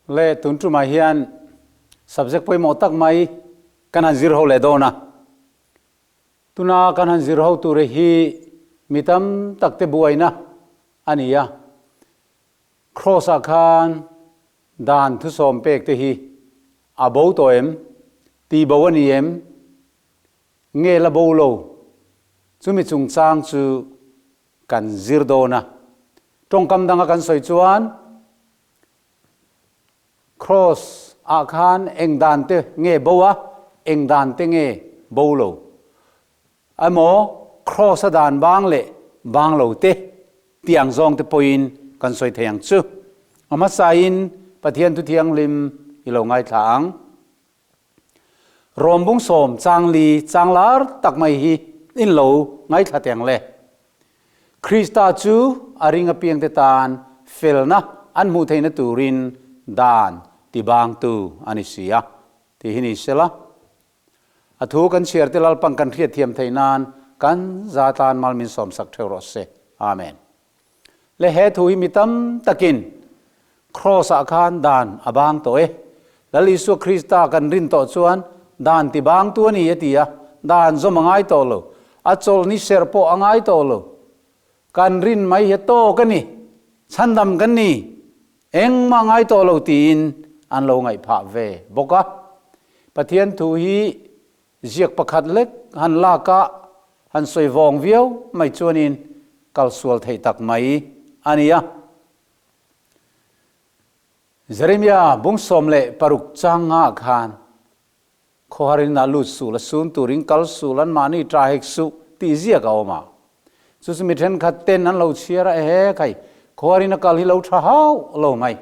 Le tun tumah hian subject pawimawh tak mai kan han zir ho leh dawn a. Tuna kan han zir ho tur hi mi tam tak te buaina a ni a. Kraws ah khan dan thusawm pek te hi a bo tawh em? Ti bo a ni em? Nge la bo lo? Chumi chungchang chu kan zir dawn a. Tawngkam danga kan sawi chuan Kraws ah khan eng dan te nge bo a, eng dan te nge bo lo? Emaw Kraws a dan bang leh bang lo te tih ang zawng te pawhin kan sawi thei ang chu. A hmasain Pathian Thuthianghlim i lo ngaithla ang. Rawm bung sawm chang li chang lar tak mai hi in lo ngaithla teng le. Krista chu a ring apiangte tan felna an hmuh theihna turin dan tibangtu a ni si a, tih hi ni sela. A thu kan chhiar te Lalpan kan hriatthiam theih nan kan za tan mal min sawmsak theuh rawh se. Amen. Le he thu hi mi tam takin Kraws ah khan dan a bang tawh e. Lal Isua Krista kan rin tawh chuan dan ti bang tu a ni a ti a, dan zawm a ngai tawh lo, a chawlhni serh pawh a ngai tawh lo. Kan rin mai hi a tawk a ni, chhandam kan ni, engmah ngai tawh lo tiin an lo ngaih phah ve bawk a. Pathian thu hi Ziak pakhat lek han lak a, han sawi vawng viau mai chuanin kal sual theih tak mai a ni a. Jeremia bung 16 chang ngah khan khawharin a lut suh la sun turin kal suh lan mahni ta hek suh tih ziak a awm a. Chu chu mi thenkhat ten an lo chhiar a, ehe khai, khawharin a kal hi lo tha hauh lo mai.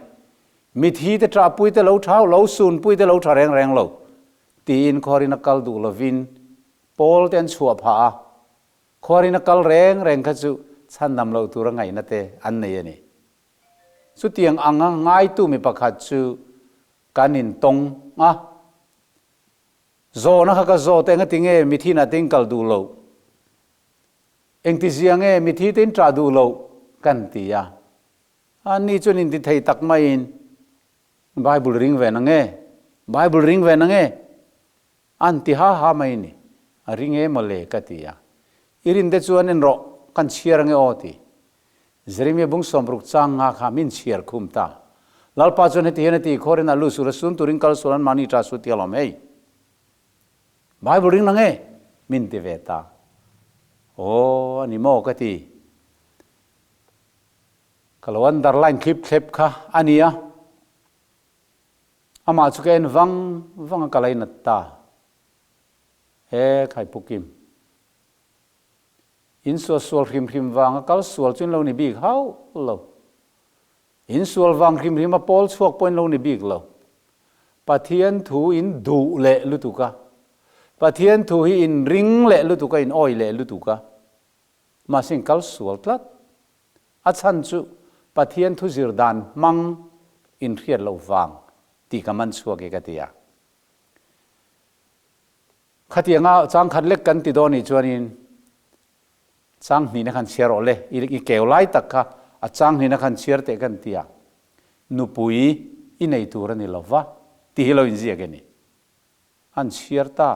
Mithi te ṭahpui te lo tha hauh lo, sunpui te lo tha reng reng lo. Tiin khuarin a kal duh lovin Paul te an chhuah phah a, khuarin a kal reng reng kha chu chhandam loh tura ngaihna te an nei a ni. Chutiang anga ngaitu mi pakhat chu kan intawng a, Zawhna kha ka zawt eng atinge mithinah te in kal duh loh? Engtizia nge mithi te in ṭah duh loh? kan ti a. Ani chuan intithei tak maiin Bible ring ve na nge? Bible ring ve na nge? An ti ha ha mai ni. A ring e mawle ka ti a. I rin te chuan en rawh, kan chhiar ange aw ti. Jeremia bung 60 chang nga kha min chhiar khum ta. Lalpa chuan heti hian a ti, Khawrin a lu sur a sun turin kal sual an mahni ta su ti alawm hei. Bible ring na nge? Min ti ve ta. Aw, a ni maw ka ti. Ka lo underline thlip thlep kha a nia. Amah chu ka en vang vang a, ka lainat ta. He khai Pu Kim. In sual sual hrim hrim vang a kal sual chu in lo ni bik hauh lo. In sual vang hrim hrim a pawl chhuak pawh in lo ni bik lo. Pathian thu in duh leh lutuk a. Pathian thu hi in ring leh lutuk a, in awi leh lutuk a. Mahse in kal sual tlat. A chhan chu Pathian thu zir dan hmang in hriat loh vang tih ka man chhuak e ka ti a. Khatianga chang khat lek kan ti dawn nih chuanin chang hnihna khan chhiar rawh le, i keu lai tak kha a chang hnihna khan chhiar teh kan ti a, nupui i nei tur a ni lo va tih hi lo inziak e ni. An chhiar ta,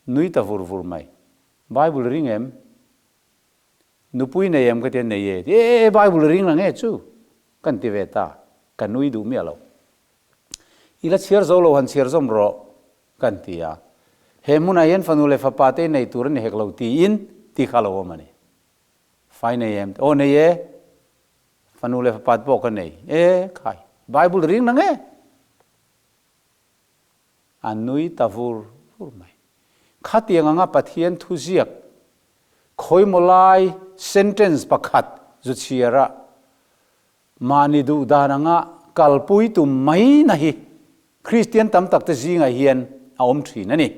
nui ta vur vur mai. Bible ring em? Nupui nei em ka ti a, nei e. Ti e, e, Bible ring la nge chu? Kan ti ve ta, ka nui duh miah lo. I la chhiar zo lo han chhiar zawm rawh, kan ti a. He hmunah hian fanu leh fapa te nei tur a ni hek lo tiin ti kha lo awm a ni. Fai nei em? Aw nei e, fanu leh fapa te pawh ka nei. E khai, Bible ring la nge? A nui ta vur vur mai. Khatiang anga Pathian thuziak khawimaw lai sentence pakhat zu chhiar a, mahni duh dan anga kalpui tum mai na hi Kristian tam tak te zingah hian a awm thin a ni.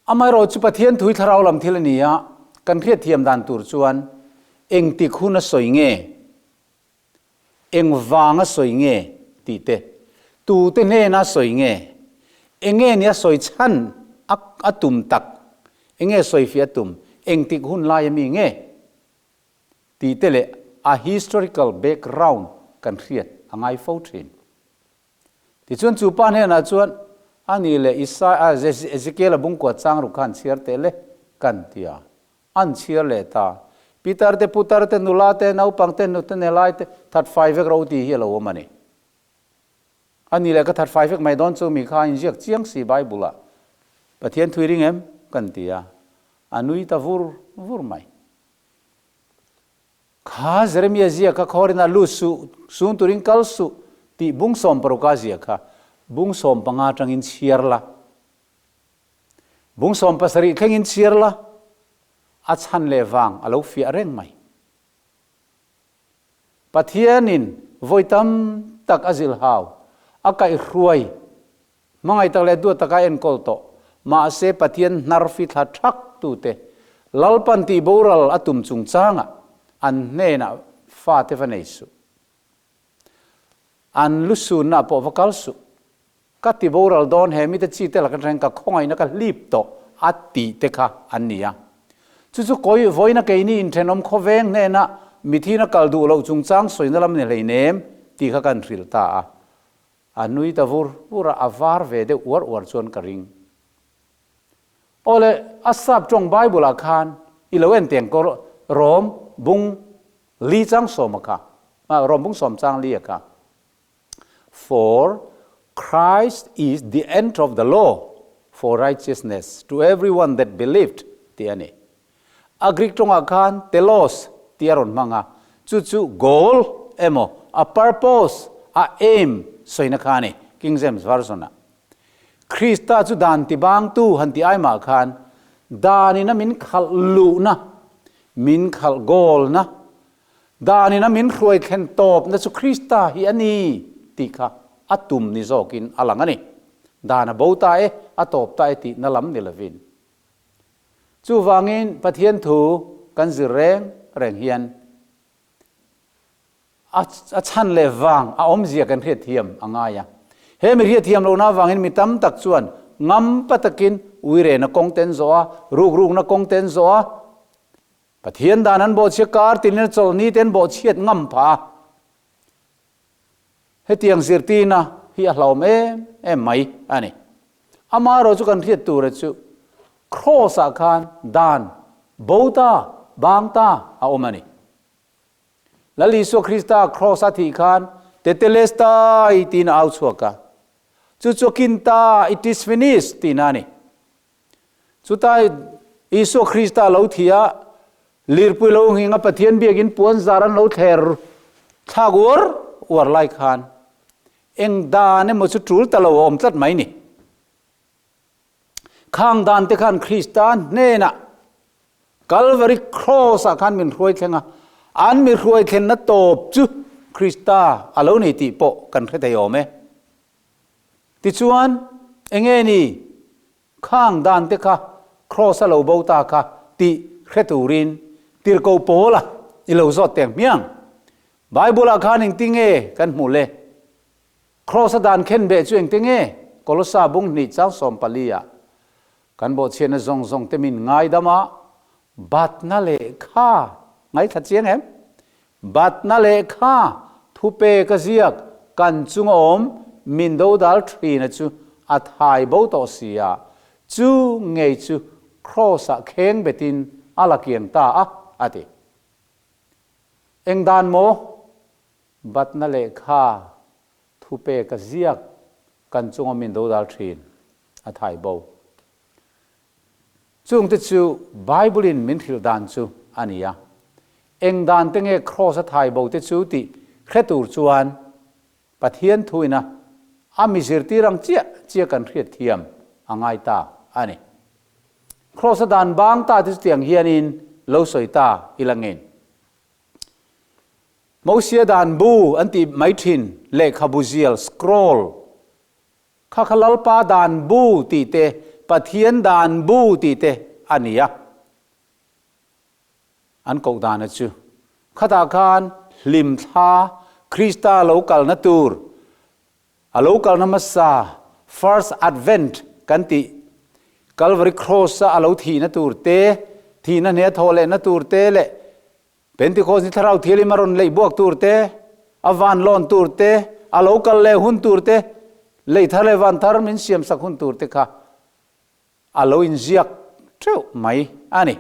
Amaherawh chu Pathian thui thlarau lam thil a ni a, kan hriatthiam dan tur chuan engtik hun a sawi nge? Engvanga sawi nge tih te, tute hnena sawi nge, enge nia sawi chhan a a tum tak, enge sawi fiah a tum, engtik hun lai ami nge tih te leh a historical background kan hriat a a ngai fo thin. Tichuan chu pa hnenah chuan, A nih leh Isaiah, Ezekiel-a bungkua chang ruk kha an chhiar teh le, kan ti a. An chhiar leh ta. Pitar te, putar te, nula te, naupang te, nute nelai te, that fai vek ro tih hi a lo awm a ni. A nih leh ka that fai vek mai dawn chu mi kha a inziak chiang si Bible-ah. Pathian thui ring em? kan ti a. A nui ta vur vur mai. Kha Jeremia zia kha khawrin a lut suh, sun turin kal suh tih bung 16 a zia kha bung 15 atangin chhiar la. Bung 17 thlengin chhiar la, a chhan leh vang a lo fiah reng mai. Pathianin vawi tam tak a zilhau, a kaihhruai, hmangaih tak leh duat taka enkawl tawh. Mahse Pathian hnar fithla thak tute Lalpan tih boral a tum chungchangah an hnenah fate va nei suh. An lu sunna pawh va kal suh. Ka ti boral dawn he mite chi te laka reng ka khawngaihna ka hlip tawh a tih te kha an ni a. Chu chu kawi vawiina keini inthenawm khawveng hnena mithina kal duh loh chungchang sawina lam ni hleinem tih kha kan hrilh ta a. A nui ta vur vur a, a var ve deuh uar uar chuan ka ring. Awle, a sap tawng Bible ah khan i lo en teng kawr Rom bung li chang sawm a kha, Rom bung sawm chang li a kha. For Christ is the end of the law for righteousness to everyone that believed tih a ni. A Greek tawngah khan telos tih a rawn hmang a, chu chu goal emaw a purpose, a aim sawina kha a ni, King James Version-ah. Krista chu dan tibangtu han ti ai mah khan danin a min khalh luhna, min khalh goalna, danin a min hruai thlen tawpna chu Krista hi a ni tih kha a tum ni zawkin a lang a ni. Dan a bo ta e, a tawp ta e tihna lam ni lovin. Chuvangin Pathian thu kan zir reng reng hian a chhan leh vang a awmzia kan hriatthiam a ngai a. He mi hriatthiam lohna avangin mi tam tak chuan ngampa takin uirehna kawng te an zawh a, rukrukna kawng te an zawh a, Pathian dan an bawhchhia kar tinin a chawlhni te an bawhchhiat ngam phah a. Hetiang zirtirna hi a hlauhawm em em mai a ni. Amaherawh chu kan hriat tura chu Kraws ah khan dan bo ta, bang ta a awm a ni. Lal Isua Krista Kraws a thih khan Tetelestai tiin a au chhuak a. Chu chu a kin ta, it is finished tihna a ni. Chutai Isua Krista lo thi a, lirpui lo nghing a Pathian biakin puan zar an lo thler thlak uar uar lai khan eng dan emaw chu tul ta lo a awm tlat mai ni. Khang dan te khan Krista hnenah Calvary Cross ah khan min hruai thleng a, an mi hruai thlenna tawp chu Krista a lo ni tih pawh kan hre thei awm e. Tichuan, enge ni khang dan te kha Kraws a lo bo ta kha tih hre turin tirhkoh Paula i lo zawt teng hmiang. Bible-ah khan engti nge kan hmuh le? Kraws a dan khen beh chu engti nge? Kolosa bung hnih chang 14 ah kan bawhchhiatna zawng zawng te min ngaidam a, batna lehkha ngaithla chiang em? Batna lehkha thupe ka ziak kan chunga awm min dodal thina chu a thai bo tawh si a, chu ngei chu Kraws-ah kheng betin a la kiang ta a, a ti. Eng dan maw? Batna lehkha thupe ka ziak kan chunga min dodal thin a thai bo. Chungte chu Bible-in min hrilh dan chu a ni a. Eng dan te nge Kraws a thai bo te chu tih hre tur chuan Pathian thuina a mi zirtir ang chiah chiah kan hriat thiam a ngai ta a ni. Kraws a dan bang ta te chutiang hianin lo sawi ta ila ngen. Mosia dan bu an tih mai thin lehkhabu zial, scroll, Kha kha Lalpa dan bu tih te, Pathian dan bu tih te a ni a. An koh dana chu khatah khan hlimthla Krista lo kalna tur, a lo kalna hmasa, First Advent kan tih, Calvary Cross-a a lo thihna tur te, thihna hne a thawh lehna tur te leh Pentecost ni Thlarau Thianghlim a rawn leih buak tur te, A van lawn tur te, a lo kal leh hun tur te, lei thar leh van thar min siam sak hun tur te kha a lo inziak teuh mai a ni.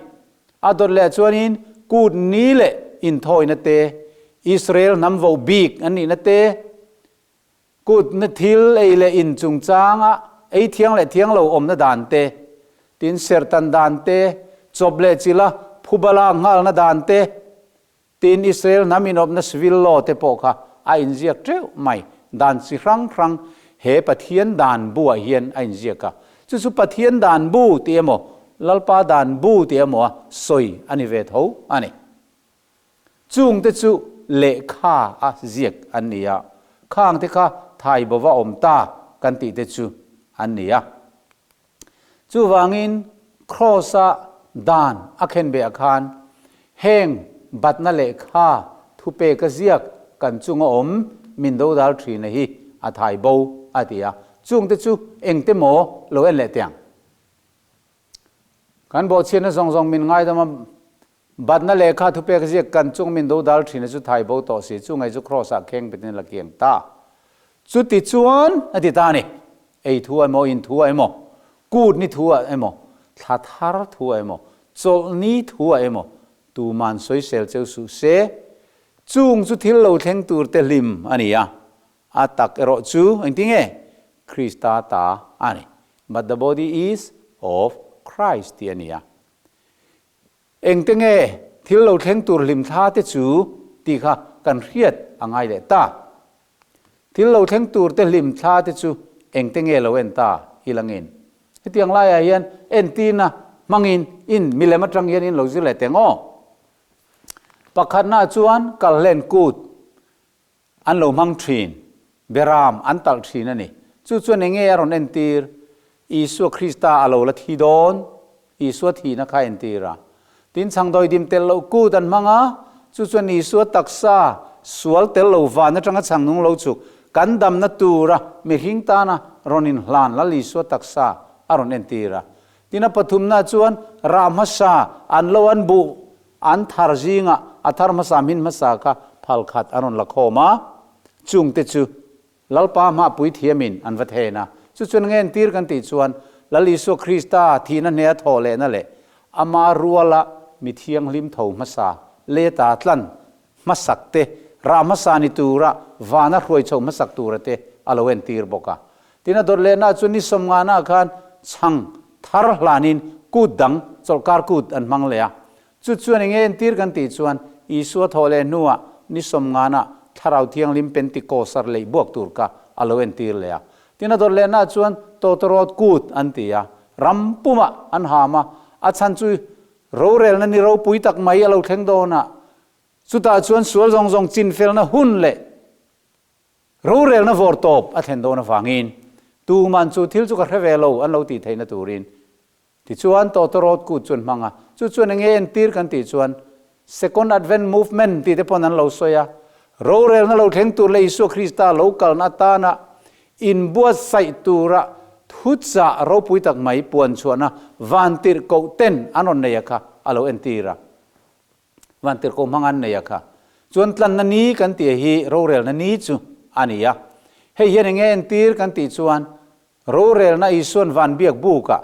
A dawt leh chuanin kut ni leh inthawina te, Israel hnam voh bik an nihna te, Kutna thil ei leh in chungchanga ei thiang leh thiang lo awmna dan te, tin serhtan dan te, chawp leh chila phuba lak nghalna dan te, tin Israel hnam inawpna civil law te pawh kha a inziak teuh mai. Dan chi hrang hrang he Pathian dan buah hian a inziak a. Chu chu Pathian dan bu tih emaw, Lalpa dan bu tih emaw a sawi a ni ve tho a ni. Chungte chu lehkha a ziak an ni a, khangte kha thai bova awm ta kan tih te chu an ni a. Chuvangin Kraws-a dan a khenbeh ah khan heng batna lehkha thupek a ziak kan chunga awm min dodal thina hi a thai bo a ti a. Chungte chu engte maw lo en leh teh ang? Kan bawhchhiatna zawng zawng min ngaidam a, Batna lehkha thupek ziak kan chung min dodal thina chu thai bo tawh si, chu ngei chu Kraws ah kheng betin la kiang ta. Chuti chuan a ti ta a ni, Ei thu ah emaw, in thu ah emaw, kut ni thu ah emaw, thla thar thu ah emaw, chawlh ni thu ah emaw, tuman sawisel cheu suh se, chung chu thil lo thleng tur te hlim a ni a, a tak erawh chu engtinge? Krista ta a ni. But the body is of Christ tih a ni a. Engte nge thil lo thleng tur hlimthla te chu tih kha kan hriat a ngai leh ta. Thil lo thleng tur te hlimthla te chu engte nge lo en ta i langin. Hetiang laiah hian entirna hmangin in milem atang hian in lo zir leh teng aw. Pakhatna chuan kalhlen kut An lo hmang thin. Beram an talh thin a ni. Chu chuan eng nge a rawn entir? Isua Krista a lo la thi dawn. Isua thihna kha a entir a. Tin, chhangdawi dim tel loh kut an hmang a, chu chuan Isua taksa sual tel lo van atanga chhang nung lo chuk kan damna tura mihring tana rawn inhlan Lal Isua taksa a rawn entir a. Tin, a pathumna chuan rah hmasa an lo an buh An thar zingah a thar hmasa hmin hmasa kha phal khat an rawn la khawm a, chungte chu Lalpa hmah puithiamin an va then a. Chu chuan nge entir kan tih chuan Lal Isua Krista thihna hne a thawh lehna leh ama ruala mi thianghlim tho hmasa leta tlan hmasak te, rah hmasa ni tura vana hruai chho hmasak tura te a lo entir bawk a. Tin a dawt lehna chu ni sawmngana khan chhang thar hlanin kut dang chawlhkar kut an hmang leh a. Chu chuan enge entir kan tih chuan Isua thawh leh hnuah ni sawmngana Thlarau Thianghlim Pentikosar leih buak tur kha a lo entir leh a. Tin a dawt lehna chuan Tawtawrawt kut an ti a, ram pumah an ham a, a chhan chu rorelna ni ropui tak mai a lo thleng dawn a, chutah chuan sual zawng zawng chinfelna hun leh Rorelna vawr tawp a thlen dawn avangin tuman chu thil chu ka hre ve lo an lo tih theihna turin tichuan tawtawrawt kut chu an hmang a. Chu chuan enge entir kan tih chuan Second Advent Movement tih te pawn an lo sawi a. Rorelna lo thleng tur leh Isua Krista lo kalna atana inbuatsaih tura thuchah ropui tak mai puan chhuahna vantirhkoh ten an rawn nei a kha a lo entir a. Vantirhkoh hmang an nei a kha. Chuan tlanna ni kan tih hi rorelna ni chu a ni a. Hei hian enge entir kan tih chuan rorelna Isuan van biak bukah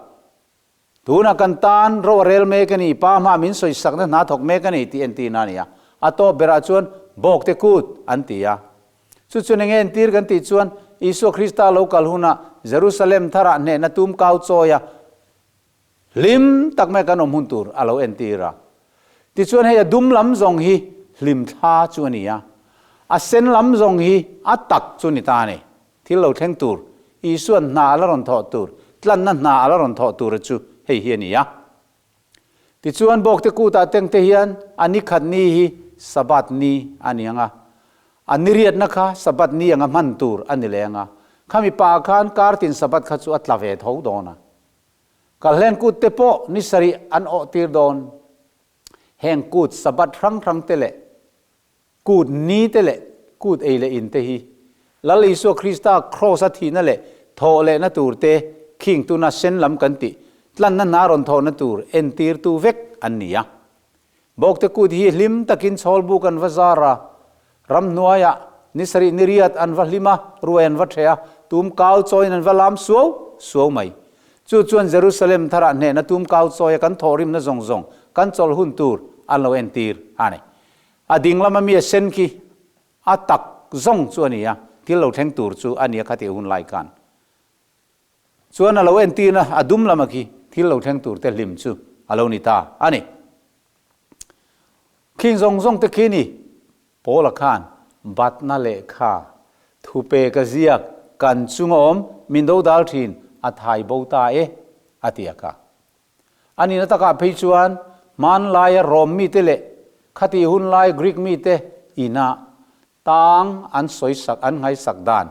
tunah kan tan ro a rel mek a ni, Pa hma min sawisakna hna thawk mek a ni tih entirna a ni a. A tawp berah chuan bawkte kut an ti a. Chu chuan enge entir kan tih chuan Isua Krista lo kal hunah Jerusalem tharah hnehna tum kau chawi a, Hlim tak mai kan awm hun tur a lo entir a. Tichuan hei a dum lam zawng hi hlim thla chu a ni a, a sen lam zawng hi a tak chu ni ta a ni. Thil lo thleng tur, Isua'n hna a la rawn thawh tur, tlanna hna a la rawn thawh tura chu hei hi a ni a. Tichuan Bawkte kutah tengte hian a ni khat ni hi Sabbath ni a ni ang a, a niriatna kha Sabbath ni anga hman tur a ni leng a, khami paah khan kartin Sabbath kha chu a tla ve tho dawn a. Kalhlen kut te pawh ni sarih an awh tir dawn. Heng kut Sabbath hrang hrang te leh kut ni te leh kut ei leh in te hi Lal Isua Krista Kraws a thihna leh thawh lehna tur te khing tuna sen lam kan tih tlanna hna rawn thawhna tur entirtu vek an ni a. Bawkte kut hi hlim takin chhawlbuk an va zar a, ramhnuaiah Ni sarih ni riat an va hlim a, ruai an va ṭheh a, tum kau chawiin an va lam suau suau mai. Chu chuan Jerusalem tharah hnehna tum kau chawia kan thawhrimna zawng zawng kan chawlh hun tur an lo entir a ni. A ding lama mi a sen khi a tak zawng chu a ni a, thil lo thleng tur chu a ni a khatih hun lai khan. Chuan a lo entirna a dum lama khi thil lo thleng tur te hlim chu a lo ni ta a ni. Khing zawng zawng te khi ni Paula khan batna lehkha thupe ka ziak kan chunga awm min do dal thin a thai bo ta e a ti a kha. A nihna takah phei chuan hmanlaia Rom mite leh khatih hunlai Greek mite inah tang an sawisak an nghaisak dan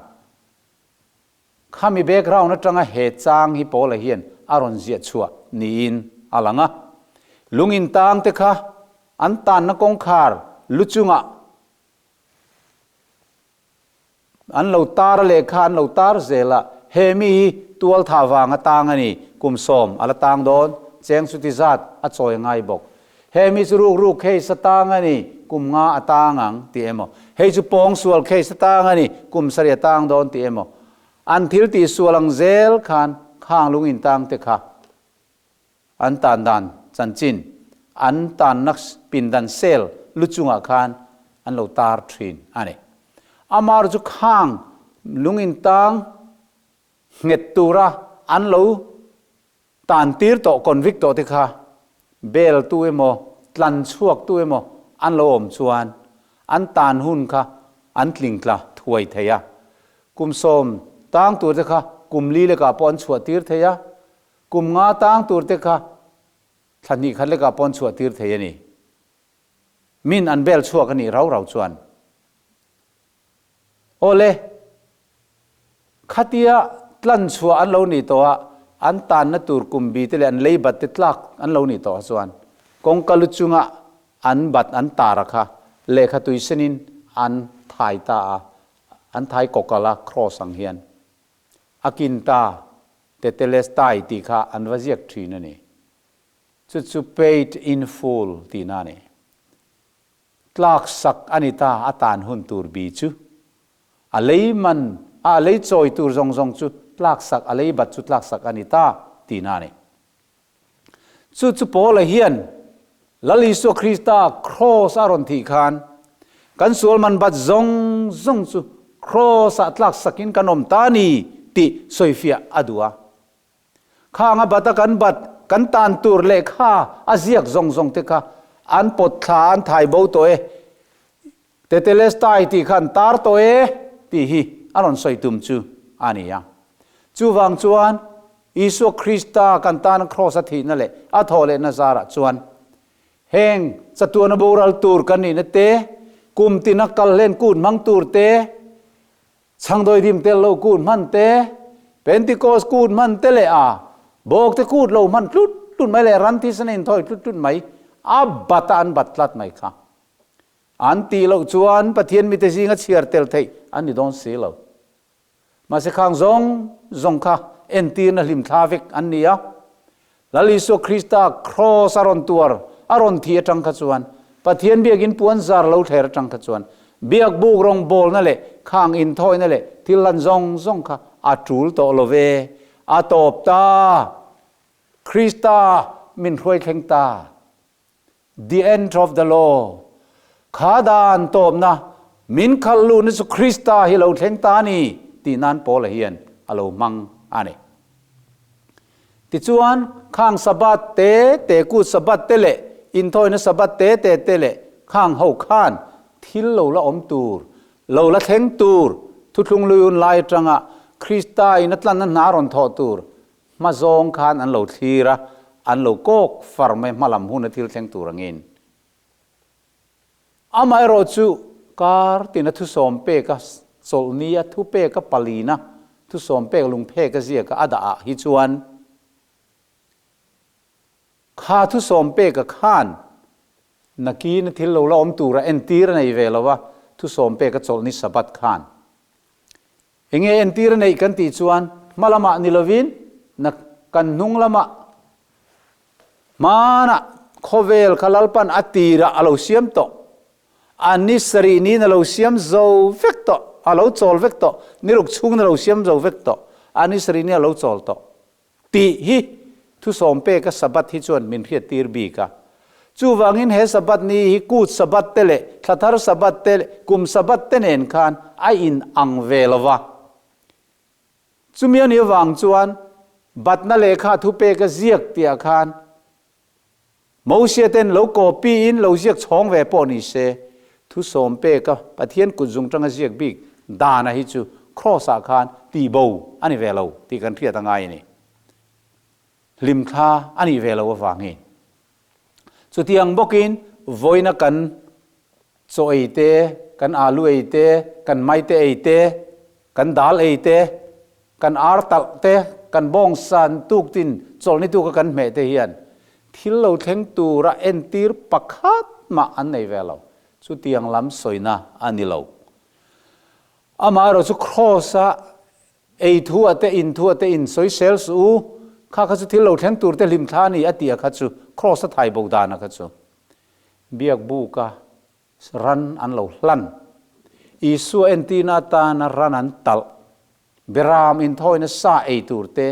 Khami background atanga he chang hi Paula hian a rawn ziah chhuah niin a lang a. Lung intang te kha an tanna kawngkhar lu chungah an lo tar a lehkha an lo tar zel a, he mi hi tualthah vang a tang a ni, kum sawm a la tang dawn, cheng chuti zat a chawi ngai bawk. He mi chu rukruk case a tang a ni, kum nga a tang ang tih emaw, hei chu pawngsual case a tang a ni, kum sarih a tang dawn tih emaw, an thil tih sual ang zel khan khang lung intang te kha an tan dan chanchin, an tanna pindan cell lu chungah khan an lo tar thin a ni. Amar chu khang lung intang nghet tura an lo Tan tir tawh convict tawh te kha bail tu emaw tlan chhuak tu emaw an lo awm chuan an tan hun kha an tling tla thuai thei a. Kum sawm tang tur te kha kum li lekah pawh an chhuah tir thei a, kum nga tang tur te kha thla hnih khat lekah pawh an chhuah tir thei a ni. Min an bail chhuak a nih rau rau chuan. Awle, khatia tlan chhuah an lo nih tawh a, an tanna tur kum bi te leh an lei bat te tlak an lo nih tawh a chuan kawngka lu chunga an bat an tar a kha lehkha tui senin an thai ta a, an thai kawkal a cross ang hian a kin ta tetelestai tih kha an va ziak thin a ni. Chu chu paid in full tihna a ni. Tlak sak a ni ta, a tan hun tur bi chu. A lei man, a a lei chawi tur zawng zawng chu tlak sak, a lei bat chu tlak sak a ni ta, tihna a ni. Chu chu Paula hian Lal Isua Krista kraws a rawn thih khan, kan sual man bat zawng zawng chu kraws ah tlak sakin kan awm ta a ni tih sawifiah a duh a. Khang a bat a kan bat, kan tan tur lehkha a ziak zawng zawng te kha an pawt thla an thai bo tawh e, Tetelestai tih kha an tar tawh e tih hi a rawn sawi tum chu a ni a. Chuvang chuan Isua Krista kan tana kraws a thihna leh a thawh lehna zarah chuan heng chatuana boral tur kan nihna te, kum tina kal hlen kut hmang tur te, Chhangdawi dim tel lo kut hman te, Pentecost kut hman te leh a bawk te kut lo hman tlut tlut mai leh ran thisen a inthawi tlut tlut mai, a bat a an bat tlat mai kha. An tih loh chuan Pathian mite zinga chhiar tel theih an ni dawn si lo. Mahse khang zawng zawng kha entirna hlimthla vek an ni a. Lal Isua Krista kraws a rawn tuar, a rawn thi atang kha chuan, Pathian biakin puan zar lo thler atang kha chuan, biakbuk rawngbawlna leh khang inthawina leh thil lan zawng zawng kha a tul tawh lo ve, a tawp ta! Krista min hruai thleng ta! The end of the law, Kha dan tawpna min khalh luhna chu Krista hi lo thleng ta a ni tih nan Paula hian a lo hmang a ni. Tichuan, khang Sabbath te te kut Sabbath te leh inthawina Sabbath te te te leh khang ho khan thil lo la awm tur, lo la thleng tur, thuthlung lui hun lai atanga Krista in a tlanna hna rawn thawh tur Hma zawng khan an lo thlir a, an lo kawk far mai hma lam huna thil thleng tur angin. Amaherawh chu kar tina thusawm peka chawlhni a thu peka palina thusawm pek lungpheka ziaka a dah ah hi chuan kha thusawm peka khan nakina thil lo la awm tura entir a nei ve lo a, thusawm peka chawlhni Sabbath khan Enge entir a neih kan tih chuan hma lamah ni lovin na kan hnung lamah hmanah khawvel kha Lalpan a tirah a lo siam tawh. A ni sarih niin a lo siam zo vek tawh, a lo chawl vek tawh, ni ruk chhungin a lo siam zo vek tawh, a ni sarih niin a lo chawl tawh tih hi thusawm peka Sabbath hi chuan min hriattir bik a. Chuvangin he Sabbath ni hi Kut Sabbath te leh Thlathar Sabbath te leh Kum Sabbath te nen khan a inang ve lo va. Chumi a nih avang chuan Batna lehkha thupeka ziak tihah khan Mosia ten lo copy in lo ziak chhawng ve pawh ni se, thu sawm peka Pathian kut zung tanga ziak bik dana hi chu Kraws ah khan tih bo a ni ve lo tih kan hriat a ngai a ni. Hlimthla a nih ve lo avangin. Chutiang bawkin vawiina kan chaw ei te, kan alu ei te, kan maite ei te, kan dal ei te, Kan ar talh te, kan bawng san tuk tin chawlhni tuka kan hmeh te hian thil lo thleng tura entir pakhat mah an nei ve lo. Chutiang lam sawina a ni lo. Amaherawh chu Kraws-a ei thu ah te, in thu ah te in sawisel suh u, kha kha chu thil lo thleng tur te hlimthla a ni a tih a kha chu Kraws-a thai bo dan a kha chu Biakbuka Ran an lo hlan. Isua entirna atana ran an talh. Beram inthawina sa ei tur te,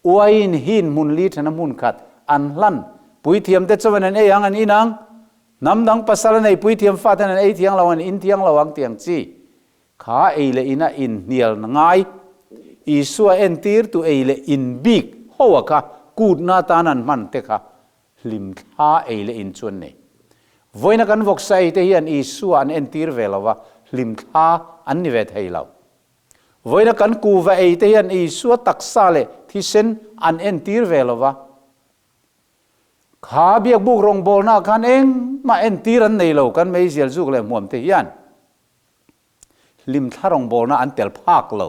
uaiin hin hmun li thena hmun khat an hlan. Puithiamte chuan an ei ang, an in ang. Hnam dang pasal a nei puithiam faten an ei thiang lo, an in thiang lo ang tiang chi kha ei leh ina inhnial ngai. Isua entir tu ei leh in bik ho a kha kutna atan an hman te kha Hlimthla ei leh in chu an nei. Vawiina kan vawksa ei te hian Isua an entir ve lo va, hlimthla an ni ve thei lo. Vawiina kan kuva ei te hian Isua taksa leh thisen an entir ve lo va. Kha biakbuk rawngbawlnaah khan engmah entir an nei lo kan meizial zuk leh hmuam te hian. Hlimthla rawngbawlna an tel phak lo.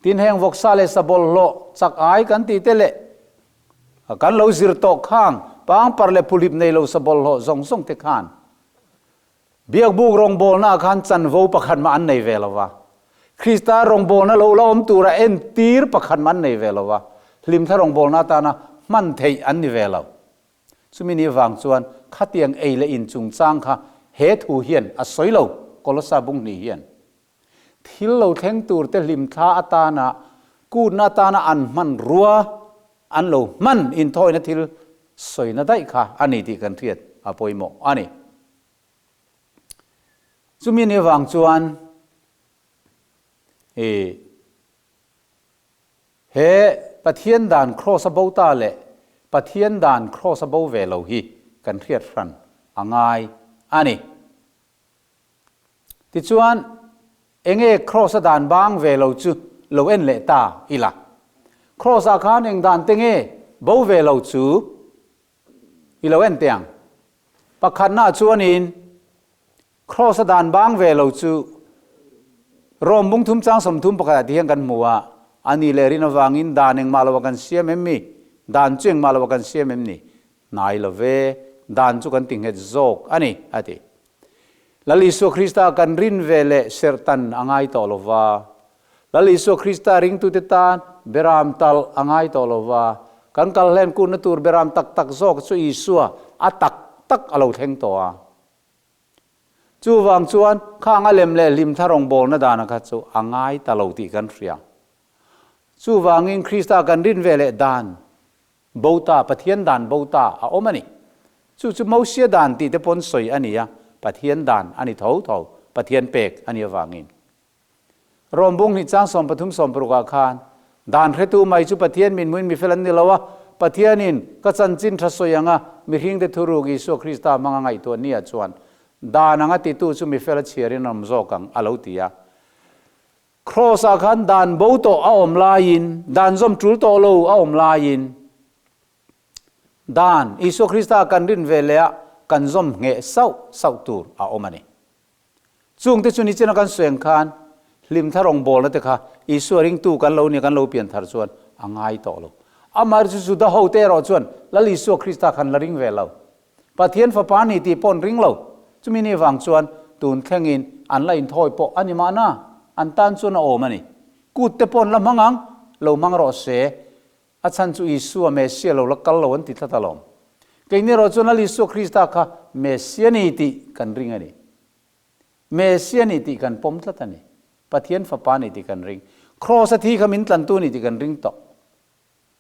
Tin heng vawksa leh sa bawlhhlawh chak ai kan tih te leh kan lo zir tawh khang pangpar leh phuhlip nei lo sa bawlhhlawh zawng zawng te khan Biakbuk rawngbawlna ah khan chanvo pakhat mah an nei ve lo va. Krista rawngbawlna lo la awm tura entir pakhat mah an nei ve lo va. Hlimthla rawngbawlna atana hman theih an ni ve lo. Chumi ni vang chuan khatiang ei leh in chungchang kha he thu hian a sawi lo, Kolosa bung hnih hian. Thil lo thleng tur te hlimthla atana kutna atana an hman rua, an lo hman inthawina thil sawina daih kha a ni tih kan hriat a pawimawh a ni. Chumi ni vang chuan i. He Pathian dan Kraws a bo ta leh Pathian dan Kraws a bo ve lo hi kan hriat hran a ngai a ni. Tichuan, enge Kraws a dan bang ve lo chu lo en leh ta ila. Kraws ah khan eng dan te nge bo ve lo chu i lo en teh ang. Pakhatna chuanin Kraws a dan bang ve lo chu Rom bung thum chang 31 ah ti hian kan hmu a, a ni leh rin avangin dan engmah lo a kan siam em mi? Dan chu engmah lo a kan siam em ni? Hnai lo ve, dan chu kan ti nghet zawk a ni, a ti. Lal Isua Krista kan rin ve leh serhtan a ngai tawh lo va. Lal Isua Krista ringtute tan beram talh a ngai tawh lo va, kan kal hlen kunna tur beram tak tak zawk chu Isua a tak tak a lo thleng tawh a. Chuvang chuan khang a lem leh hlim thla rawngbawlna dana kha chu a ngai ta lo tih kan hria. Chuvangin Krista kan rin ve leh dan bo ta, Pathian dan bo ta a awm a ni. Chu chu Mosia dan tih te pawn sawi a ni a, Pathian dan a ni tho tho, Pathian pek a nih avangin. Rom bung hnih chang 13 16 ah khan, Dan hretu mai chu Pathian min hmuin mifel an ni lo a, Pathianin ka chanchin tha sawi anga mihringte thuruk Isua Krista hmanga ngaihtuah nia chuan dan anga titu chu mifel a chhiarin an awm zawk ang a lo ti a. Kraws ah khan dan bo tawh a awm laiin, dan zawm tul tawh lo a awm laiin, dan Isua Krista kan rin ve leh a kan zawm ngheh sauh sauh tur a awm a ni. Chungte chu nichina kan sawi ang khan hlimthla rawngbawlna te kha Isua ringtu kan lo nia kan lo pian thar chuan a ngai tawh lo. Amah chu Juda hote erawh chuan Lal Isua Krista khan la ring ve lo. Pathian fapa ni tih pawh an ring lo. Chumi ni vang chuan tun thlengin an la inthawi pawh a ni mahna an tan chuan a awm a ni. Kut te pawh an la hmang ang, lo hmang rawh se. A chhan chu Isua Messia lo la kal lo an ti tlat alawm. Keini erawh chuan Lal Isua Krista kha Messia ni tih kan ring a ni. Messia ni tih kan pawm tlat a ni. Pathian Fapa ni tih kan ring. Kraws a thi kha min tlantu ni tih kan ring tawh.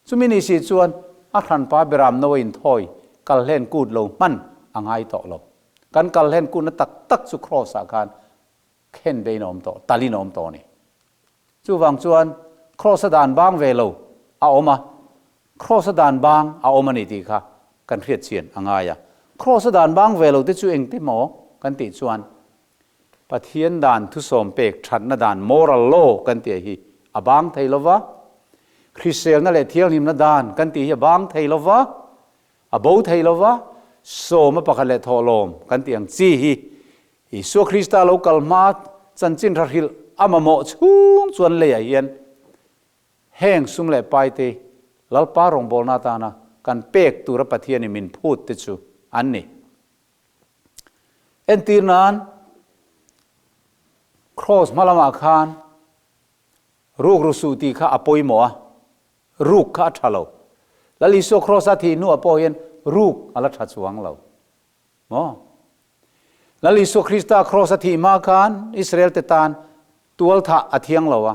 Chumi ni si chuan a hranpa beram no a inthawi kal hlen kut lo hman a ngai tawh lo. Kan kal hlen kutna tak tak chu kraws ah khan khen bein a awm tawh, talin a awm tawh a ni. Chuvang chuan kraws a dan bang ve lo a awm a, kraws a dan bang a awm a ni tih kha kan hriat chian a ngai a. Kraws a dan bang ve lo te chu engte maw kan tih chuan Pathian dan thusawm pek thatna dan moral law kan tih hi a bang thei lo va, hriselna leh thianghlimna dan kan tih hi a bang thei lo va, a bo thei lo va, sawma pakhat leh thawhlawm kan tih ang chi hi Isua Krista lo kal hma chanchin hra hrilh a mamawh chhung chuan leiah hian heng sum leh paite Lalpa rawngbawlna atana kan pek tura Pathianin min phut te chu an ni. Entir nan Kraws hma lamah khan rukru suh tih kha a pawimawh a, ruk kha a tha lo. Lal Isua Kraws-a thih hnuah pawh hian ruk a la tha chuang lo. Maw? Lal Isua Krista Kraws-a thih hma khan Israel te tan tual thah a thiang lo a,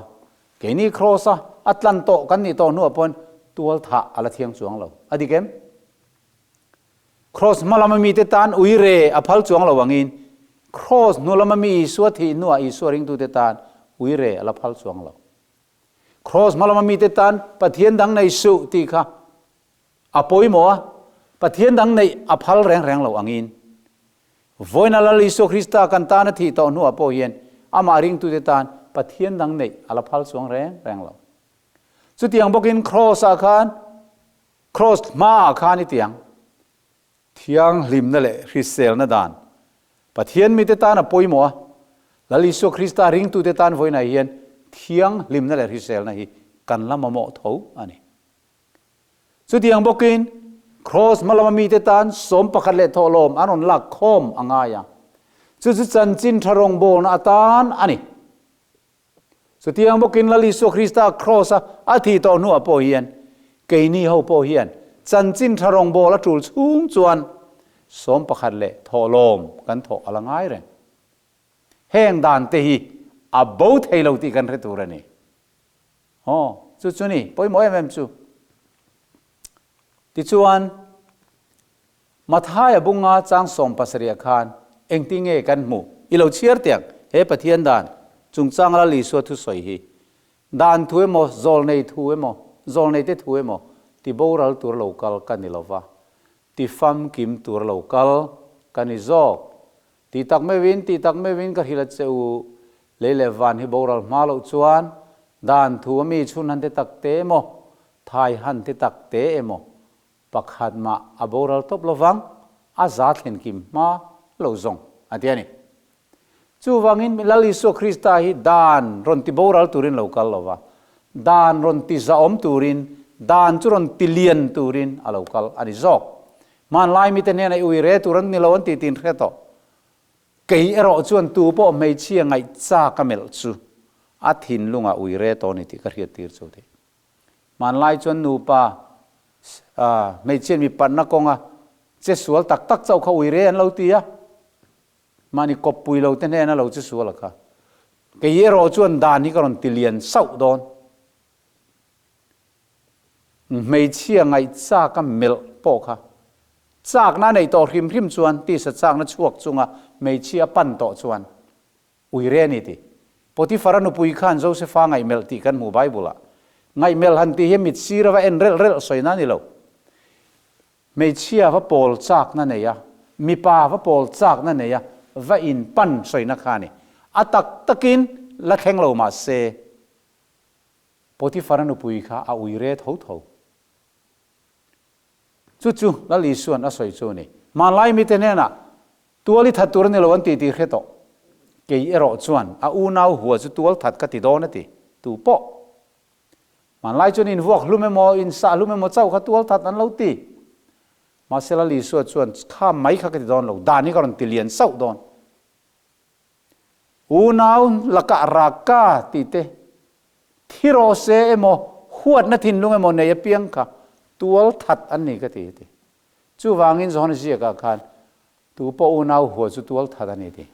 keini Kraws-a a tlan tawh kan nih tawh hnuah pawhin tual thah a la thiang chuang lo. A dik em? Kraws hma lama mite tan ui re a phal chuang lo angin, Kraws hnu lama mi Isua thih hnuah Isua ringtute tan ui re a la phal chuang lo. Kraws hma lama mite tan Pathian dang nei suh tih kha a pawimawh a, Pathian dang neih a phal reng reng lo angin. Vawiina Lal Isua Krista kan tan a thih tawh hnuah pawh hian amah ringtute tan Pathian dang neih a la phal chuang reng reng lo. Chutiang bawkin Kraws-ah khan Kraws hmaah khan i tiang thianghlimna leh hriselna dan Pathian mite tan a pawimawh a, Lal Isua Krista ringtute tan vawiinah hian thianghlimna leh hriselna hi kan la mamawh tho a ni. Chutiang bawkin Kraws hma lama mite tan 11 leh thawhlawm an rawn lak khawm a ngai a, chu chu chanchin tha rawngbawlna atan a ni. Chutiang bawkin Lal Isua Krista Kraws-a a thih tawh hnuah pawh hian keini ho pawh hian chanchin tha rawngbâwl a ṭul chhung chuan 11 leh thawhlawm kan thawh a la ngai reng. Heng dan te hi a bo thei lo tih kan hre tur a ni. Aw, chu chu ni, pawimawh em em chu. Tichuan, Mathaia bunga chang 70 khan engti nge kan hmuh? I lo chhiar tiang, he Pathian dan chungchang Lal Isua thusawi hi dan thu emaw, zawlnei thu emaw, zawlneite thu emaw ti boral tur lo kal ka ni lova, ti famkim tur lo kal ka ni zawk. Ti tak meuhin, ti tak meuhin ka hrilh a che u, lei leh van hi boral hma loh chuan dan thu a mi chhun han ti tak te emaw, thai han ti tak te emaw Pakhat mah a boral tawp lovang, a za thlen kim hma lo zawng, a ti a ni. Chuvangin Lal Isua Krista hi dan rawn ti boral turin lo kal lova, dan rawn ti zahawm turin, dan chu rawn ti lian turin a lo kal a ni zawk. Hmanlai mite hnenah i ui re tur an ni lo an ti tin hre tawh. Kei erawh chuan tu pawh hmeichhia ngaih chak a melh chu a thinlungah ui re tawh a ni tih ka hriat tir chu a ti. Hmanlai chuan nupa hmeichhiat mipatna kawnga che sual tak tak chauh kha ui re an lo ti a, mahni kawppui lo te hnena lo che sual a kha. Kei erawh chuan dan hi ka rawn ti lian sauh dawn. Hmeichhia ngaih chak a melh pawh kha chakna a neih tawh hrim hrim chuan tisa chakna chhuak chunga hmeichhia a pan tawh chuan Uire a ni ti. Potifara nupui khan Josefa ngaihmelh tih kan hmu Bible-ah. Ngaihmelh han tih hi mit sir ava en relh relh sawina a ni lo. Hmeichhia va pawl chakna nei a, mipa va pawl chakna nei a, va in pan sawina kha a ni. A tak takin la thleng lo mah se, Potifara nupui kha a uire tho tho. Chu chu Lal Isua'n a sawi chu a ni. Hmanlai mite hnenah, Tual i that tur a ni lo an ti tih hre tawh. Kei erawh chuan a unau hua chu tual that ka ti dawn a ti. Tu pawh. Hmanlai chuan invuak hlum emaw, insah hlum emaw chauh kha tual that an lo ti. Mahse Lal Isua chuan, Kha mai kha ka ti dawn lo, dan hi ka rawn ti lian sauh dawn. Unau lakah raka tih te, thi rawh se emaw, huatna thinlung emaw nei apiang kha tual that an ni ka ti a ti. Chuvangin Johana ziakah khan tu pawh unau hua chu tual that a ni ti.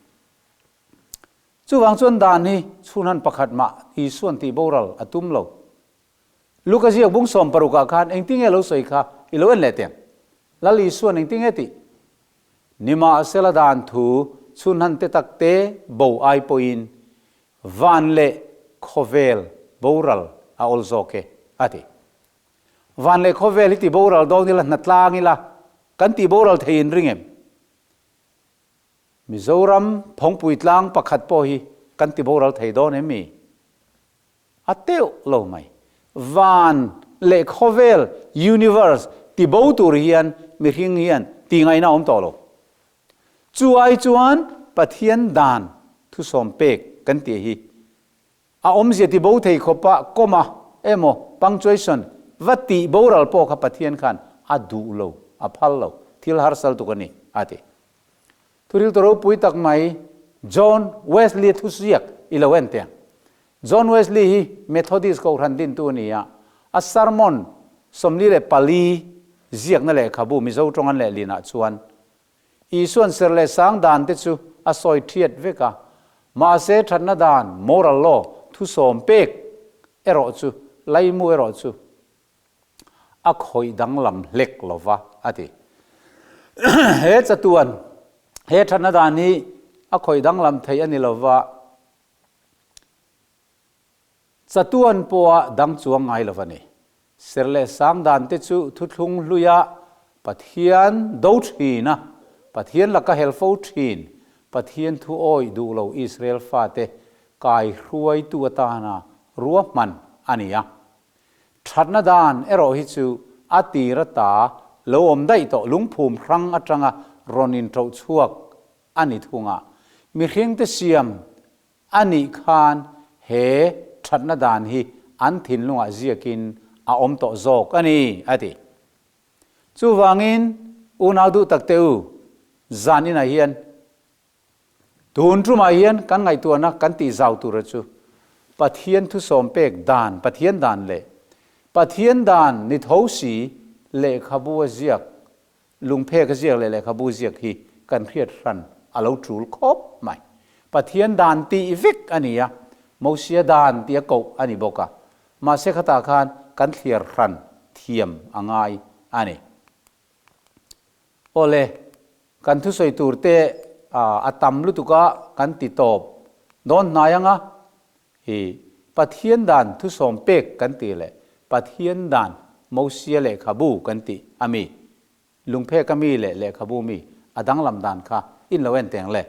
Chuvang chuan dan hi chhunhan pakhat mah Isuan tih boral a tum lo. Luka ziak bung 60 ah khan engtinge lo sawi kha i lo en leh teng. Lal Isuan engtinge tih? Nimahsela dan thu chhunhan te tak te bo ai pawhin van leh khawvel boral a awl zawk e, a ti. Van leh khawvel hi ti boral dawn ila hnatlang ila kan tih boral thei in ring em? Mizoram phawngpui tlang pakhat pawh hi kan ti boral thei dawn em mi? A teuh lo mai. Van leh khawvel, universe, ti bo tur hian mihring hian ti ngaihna a awm tawh lo. Chu ai chuan Pathian dan thusawm pek kan tih hi A awmzia ti bo thei khawpa comma emaw punctuation va tih boral pawh kha Pathian khan a duh lo, a phal lo, thil harsal tuk a ni, a ti. Thuril ta ropui tak mai John Wesley thuziak i lo en teh. John Wesley hi Methodist kohhran dintu a ni a, a sermon 44 ziakna lehkhabu Mizo tawng an lehlinah chuan Isuan ser leh sang dan te chu a sawi thiat vek a, mahse thatna dan, moral law, thusawm pek erawh chu, laimu erawh chu a khawih danglam hlek lo va, a ti. He chatuan, he thatna dan hi a khawih danglam theih a ni lo va. Chatuan pawha dang chuang ngai lo a ni. Ser leh sang dan te chu thuthlung hluia Pathian do thin a, Pathian laka hel fo thin, Pathian thu awih duh lo Israel fate kai hruaitu atana ruahman a ni a. Thatna dan erawh hi chu a tir ata lo awm daih tawh lungphum hrang atanga rawn inṭoh chhuak a ni thung a. Mihringte siam A nih khan he thatna dan hi an thinlungah ziakin a awm tawh zawk a ni, a ti. Chuvangin, unau duh tak te u, zan inah hian, tun tumah hian kan ngaihtuahna kan tih zau tura chu Pathian thusawm pek dan, Pathian dan leh Pathian dan ni tho si lehkhabu a ziak Lungphek a ziak leh lehkhabu ziak hi kan hriat hran a lo tul khawp mai. Pathian dan tih vek a ni a, Mosia dan tih a koh a ni bawk a, mahse khatah khan kan thliar hran thiam a ngai a ni. Awle, kan thusawi tur te a tam lutuk a kan ti tawp dawn hnai ang a, i Pathian dan thusawm pek kan tih leh Pathian dan Mosia lehkhabu kan tih a mi, lungphek a mi leh lehkhabu mi a danglam dan kha in lo en teng le.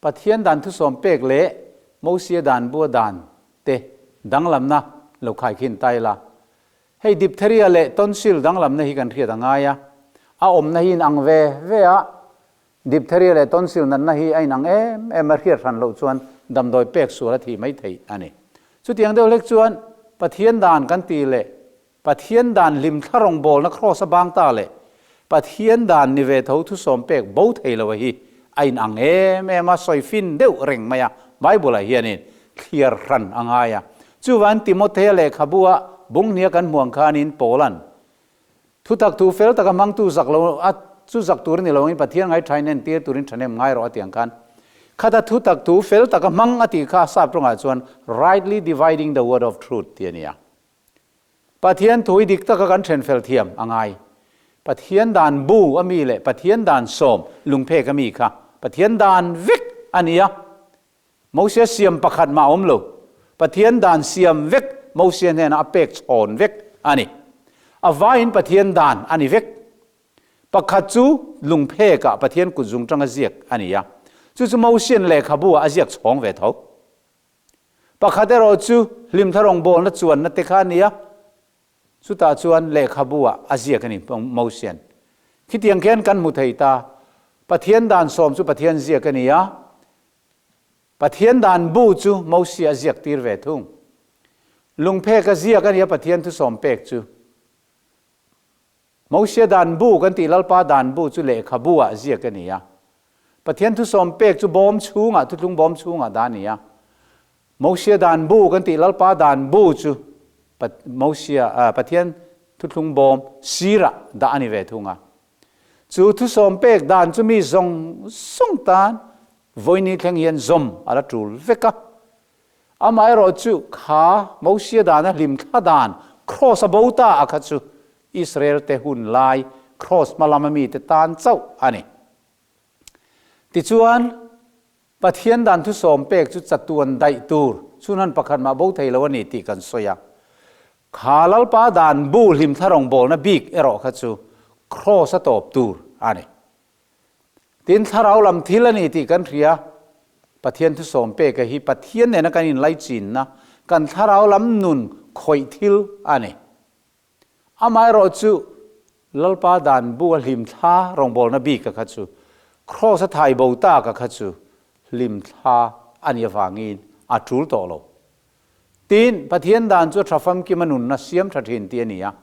Pathian dan thusawm pek leh Mosia dan bua dan te danglamna lo khaikhin ta ila. Hei diphtheria leh tonsil danglamna hi kan hriat a ngai a, a awmna hi inang ve ve a, Diphtheria leh tonsil natna hi a inang em em a, hriat hran loh chuan damdawi pek sual a thih mai theih a ni. Chutiang deuh hlek chuan Pathian dan kan tih leh Pathian dan hlimthla rawngbawlna kraws a bang ta leh Pathian dan ni ve tho thusawm pek bo thei lo a hi a inang em em a, sawi fin deuh reng mai a, Bible ah hianin thliar hran a ngai a. Chuvan Timothea lehkhabu ah bunghnia kan hmuang khanin Paula'n Thutak thu fel taka hmangtu zak lo a chu zak tur a ni lo angin Pathian ngaithain entir turin thahnem ngai rawh a ti ang khan khata thutak thu fel taka hmang a tih kha sap tawngah chuan rightly dividing the word of truth tih a ni a. Pathian thu hi dik taka kan then fel thiam a ngai. Pathian dan bu a mi leh Pathian dan sawm lungphek a mi kha Pathian dan vek a ni a. Mosia siam pakhat mah a awm lo. Pathian dan siam vek Mosia hnenah a pek chhawn vek a ni. A vaiin Pathian dan a ni vek. Pakhat chu lungphekah Pathian kut zungtang a ziak a ni a. Chu chu Mosian lehkhabu ah a ziak chhawng ve tho. Pakhat erawh chu hlimthla rawngbawlna chuanna te kha a ni a. Chutah chuan lehkhabu ah a ziak a ni Mosian. Khitiang khian kan hmu thei ta. Pathian dan sawm chu Pathian ziak a ni a. Pathian dan bu chu Mosia a ziak tir ve thung. Lungphek a ziak a nia Pathian thusawm pek chu. Mosia dan bu kan tih Lalpa dan bu chu lehkhabu ah ziak a ni a. Pathian thusawm pek chu bawm chhungah thuthlung bawm chhungah dah a ni a. Mosia dan bu kan tih Lalpa dan bu chu Mosia Pathian thuthlung bawm sirah dah a ni ve thung a. Chu thusawm pek dan chu mi zawng zawng tan. Vawini thleng hian zawm a la tul vek a. Amaherawhchu kha Mosia dana hlimthla dan Kraws a bo ta a kha chu Israel te hun lai Kraws hma lama mite tan chauh a ni. Tichuan, Pathian dan thusawm pek chu chatuan daih tur chhunhan pakhat mah bo thei lo a ni tih kan sawi a. Kha Lalpa dan bu hlimthla rawngbawlna bik erawh kha chu Kraws a tawp tur a ni. Tin, thlarau lam thil a ni tih kan hria. Pathian thusawm peka hi Pathian nena kan inlaichinna, kan thlarau lam nun khawih thil a ni. Amaherawh chu Lalpa dan bu a hlimthla rawngbawlna bika kha chu Kraws a thai bo taka kha chu hlimthla a nih avangin a tul tawh lo. Tin, Pathian dan chu tha famkima nunna siam tha thin tih a ni a.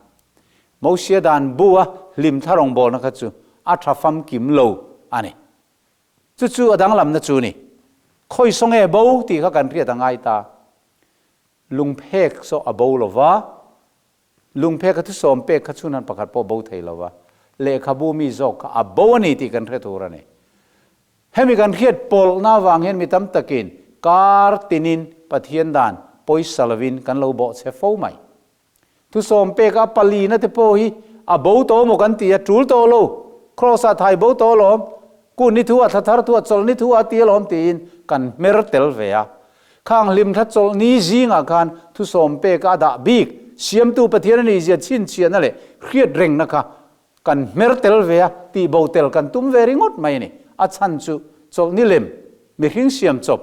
Mosia dan bu a hlimthla rawngbawlna kha chu a tha famkim lo a ni. Chu chu a danglamna chu ni. Khawi saw nge bo tih kha kan hriat a ngai ta. Lungphek saw a bo lo va, lungphek a thusawm pek kha chhunhan pakhat pawh bo thei lo va, lehkhabu mi zawk kha a bo a ni tih kan hre tur a ni. Hemi kan hriat pawlhna avang hian mi tam takin kar tinin Pathian dan pawisa lovin kan lo bawhchhe fo mai. Thusawm peka palina te pawh hi a bo tawh maw kan ti a, tul tawh lo, Kraws ah thai bo tawh alawm, kun ni thu ah thla thar thu ah chawlh ni thu ah ti alawm tiin kan hmer tel ve a. Khang hlimthla chawlh ni zingah khan thusawm peka a dah bik, siamtu Pathian a nihzia chhinchhiahna leh hriat rengna kha Kan hmer tel ve a, tih bo tel kan tum ve ringawt mai a ni. A chhan chu chawlhni lem, mihring siam chawp,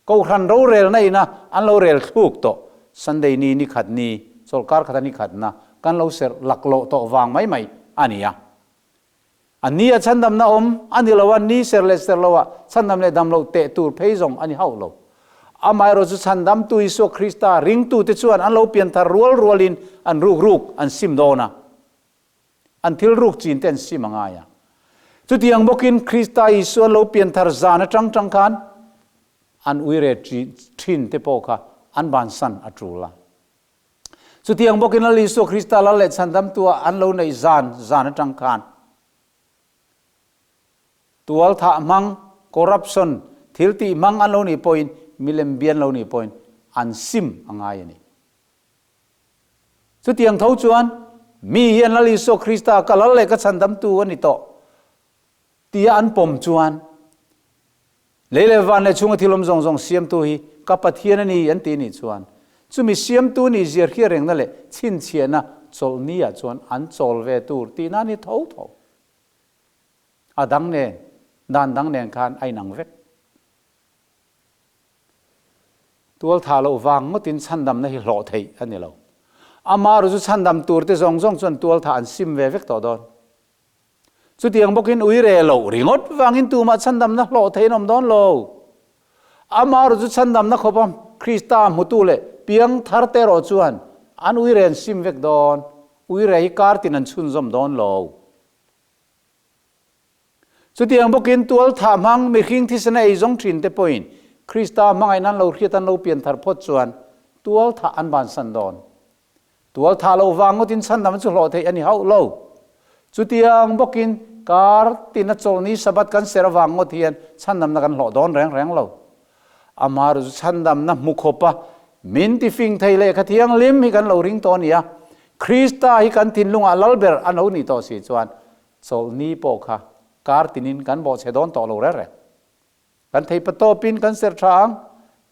Kohhran rorelna ina an lo rel thluk tawh, Sunday ni ni khat ni, chawlhkar khata ni khatna kan lo serh laklawh tawh vang mai mai a ni a. A ni a chhandamna awm a ni lo a, ni ser leh ser loah chhandam leh dam loh teh tur phei zawng a ni hauh lo. Amaherawh chu chhandamtu Isua Krista ringtute chuan an lo pianthar rual rualin an ruk ruk an sim dawn a. An thil ruk chin te an sim a ngai a. Chutiang bawkin Krista Isua lo pianthar zan atang tang khan an uire thin te pawh kha an bansan a tul a. Chutiang bawkin Lal Isua Krista lal leh chhandamtua an lo neih zan zan atang khan tual thah hmang, corruption, thil tih hmang an lo nih pawhin milem bian lo nih pawhin an sim a ngai a ni. Chutiang tho chuan, Mi hian Lal Isua Krista ka lal leh ka chhandamtu a ni tawh tia an pawm chuan, Lei leh van leh chhunga thil awm zawng zawng siamtu hi ka Pathian a ni an tih nih chuan, chumi siamtu nih zir hriat rengna leh chhinchhiahna chawlhni-ah chuan an chawl ve tur tihna a ni tho tho. A dang nen, dan dang nen khan a inang vek. Tual tha loh vang ngawtin chhandamna hi hlawh theih a ni lo. Ama ru chu chhandam tur te zawng zawng chuan tual tha an sim ve vek tawh dawn. Chutiang bawkin ui re loh ringawt vangin tumah chhandamna hlawh theih an awm dawn lo. Ama ru chu chhandamna khawpa Krista hmutu leh piang thar te erawh chuan an ui re an sim vek dawn. Ui re hi kar tin an chhunzawm dawn lo. Chutiang bawkin tual thah hmang mihring thisena ei zawng thin te pawhin Krista hmangaihna an lo hriat an lo pian thar phawt chuan tual thah an bansan dawn. Tual thah loh vang ngawtin chhandam chu hlawh theih a ni hauh lo. Chutiang bawkin kar tina chawlhni Sabbath kan ser avang ngawt hian chhandamna kan hlawh dawn reng reng lo. Amah chu chhandamna hmu khawpa min tifing thei lehkha thianghlim hi kan lo ring tawh a ni a. Krista hi kan thinlungah lalber a lo nih tawh si chuan Chawlhni pawh kha kar tinin kan bawhchhe dawn tawh lo reng reng. Kan thei patawpin kan ser tha ang,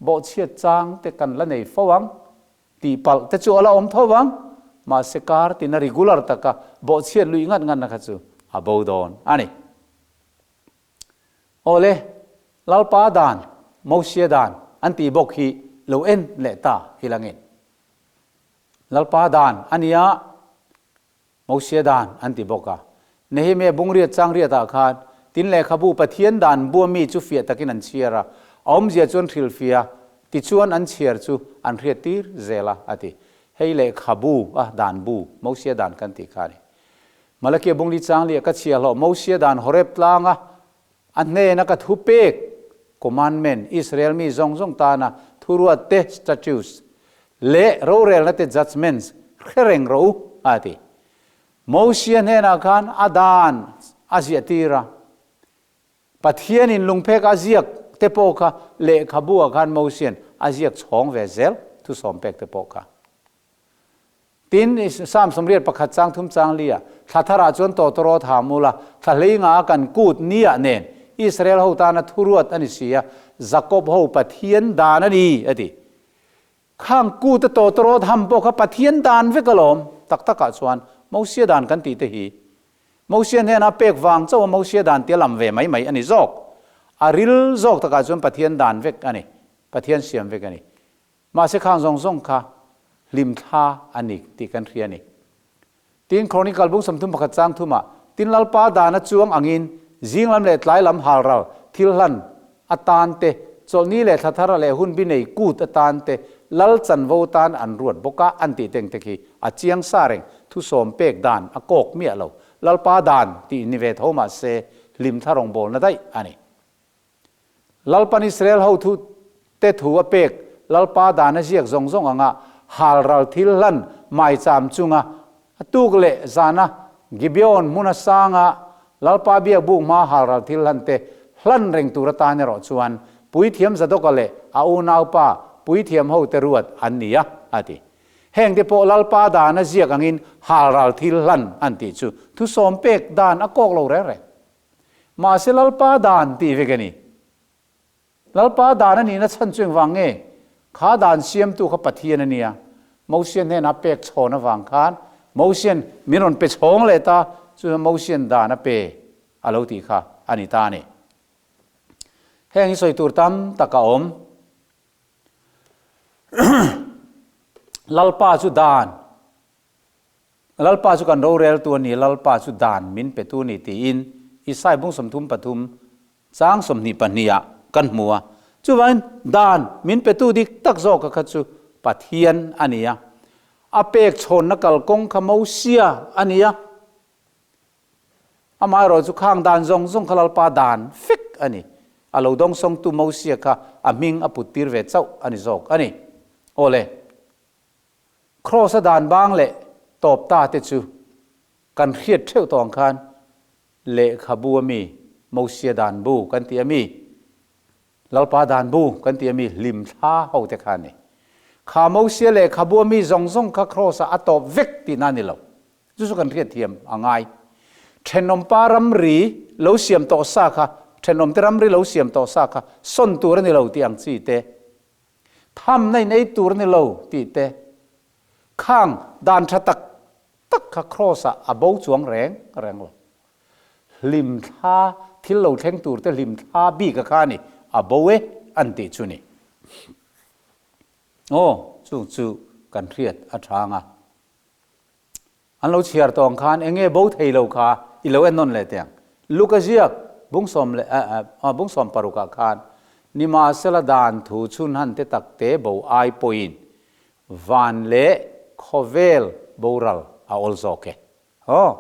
bawhchhiat chang te kan la nei fo ang, tihpalh te chu a la awm tho vang, mahse kar tina regular taka bawhchhiat luih ngat ngatna kha chu a bo dawn a ni. Awle, Lalpa dan, Mosia dan an tih bawk hi lo en leh ta ilangin. Lalpa dan a nia. Mosia dan an ti bawk a. Nehemia bungriat changriatah khan tin lehkhabu Pathian dan bua mi chu fiah takin an chhiar a, a awmzia chu an hrilhfiah a, tichuan an chhiar chu an hriat tir zel a, a ti. Hei lehkhabu a dan bu, Mosia dan kan tih kha a ni. Malakia bungli changliah ka chhiahhlawh Mosia dan Horeb tlanga A hnena ka thu pek, commandment, Israel mi zawng zawng tana thuruat te, statutes, leh rorelna te, judgments, hre reng rawh u, a ti. Mosia hnenah khan a dan a ziah tir a. Pathianin lungphek a ziak te pawh kha lehkhabu ah khan Mosian a ziak chhawng ve zel thusawm pek te pawh kha. Tin, Psalm 81 chang thum chang li ah, Thla tharah chuan tawtawrawt ha mul a, thla hlei nga a kan kut ni ah nen Israel ho tana thuruat a ni si a, Jakob ho Pathian dan a ni, a ti. Khang kut a tawtawrawt ham pawh kha Pathian dan vek alawm, tak takah chuan Mosia dan kan tih te hi. Mosia hnena pek vang chauh a Mosia dan tia lam ve mai mai a ni zawk. A ril zawk takah chuan Pathian dan vek a ni, Pathian siam vek a ni. Mahse khang zawng zawng kha hlimthla a ni tih kan hria a ni. Tin, Chronicle bung 31 chang thumah, Tin Lalpa dana chuang angin zing lam leh tlai lam halral thil hlan atan te, chawlhni leh thla thar leh hun bi nei kut atan te, lal chanvo tan an ruat bawk a an tih teng te khi a chiang sa reng, thusawm pek dan a kawk miah lo. Lalpa dan tih ni ve tho mahse hlimthla rawngbawlna daih a ni. Lalpan Israel ho thu te thu a pek Lalpa dan a ziak zawng zawng anga halral thil hlan maicham chunga a tuk leh zana Gibeon hmun a sanga Lalpa biakbuk hma halral thil hlan te hlan reng tur atan erawh chuan Puithiam Zadoka leh a unaupa Puithiam ho te ruat an ni a, a ti. Heng te pawh Lalpa dan a ziak angin halral thil hlan an tih chu thusawm pek dan a kawk lo reng reng. Mahse Lalpa dan tih vek a ni. Lalpa dan a nihna chhan chu engvang nge? Kha dan siamtu kha Pathian a nia. Mosian hnenah pek chhawn avang khan Mosian min rawn pe chhawng leh ta, chu chuan Mosian dan a pe a lo tih kha a ni ta a ni. Heng hi sawi tur tam tak a awm. Lalpa chu dan. Lalpa chu kan roreltu a ni, Lalpa chu dan min petu a ni tiin Isai bung 33 chang 22 ah kan hmu a. Chuvangin dan min petu dik tak zawka kha chu Pathian a ni a, a pek chhawnna kalkawng kha Mosia a ni a. Amaherawh chu khang dan zawng zawng kha Lalpa dan fek a ni. A lo dawngsawngtu Mosia kha a hming a put tir ve chauh a ni zawk a ni. Awle. Kraws-a dan bang leh tawp ta te chu kan hriat theuh tawh ang khan lehkhabu a mi, Mosia dan bu kan tih a mi, Lalpa dan bu kan tih a mi hlimthla ho te kha a ni. Kha Mosia lehkhabu a mi zawng zawng kha Kraws-ah a tawp vek tihna a ni lo. Chu chu kan hriat thiam a ngai. Thenawmpa ramri lo siam tawh sa kha, thenawmte ramri lo siam tawh sa kha sawn tur a ni lo tih ang chi te, Thamna in ei tur a ni lo tih te, khang dan tha tak tak kha Kraws ah a bo chuang reng reng lo. Hlimthla thil lo thleng tur te hlimthla bik a kha a ni, a bo e an tih chu ni. Aw, chung chu kan hriat a tha ang a. An lo chhiar tawh ang khan eng nge bo thei lo kha i lo en nawn leh teh ang. Luka ziak bung sawm leh bung sawm paruk ah khan Nimahsela dan thu chhun han te tak te bo ai pawhin van leh khawvel boral a awl zawk e. Aw,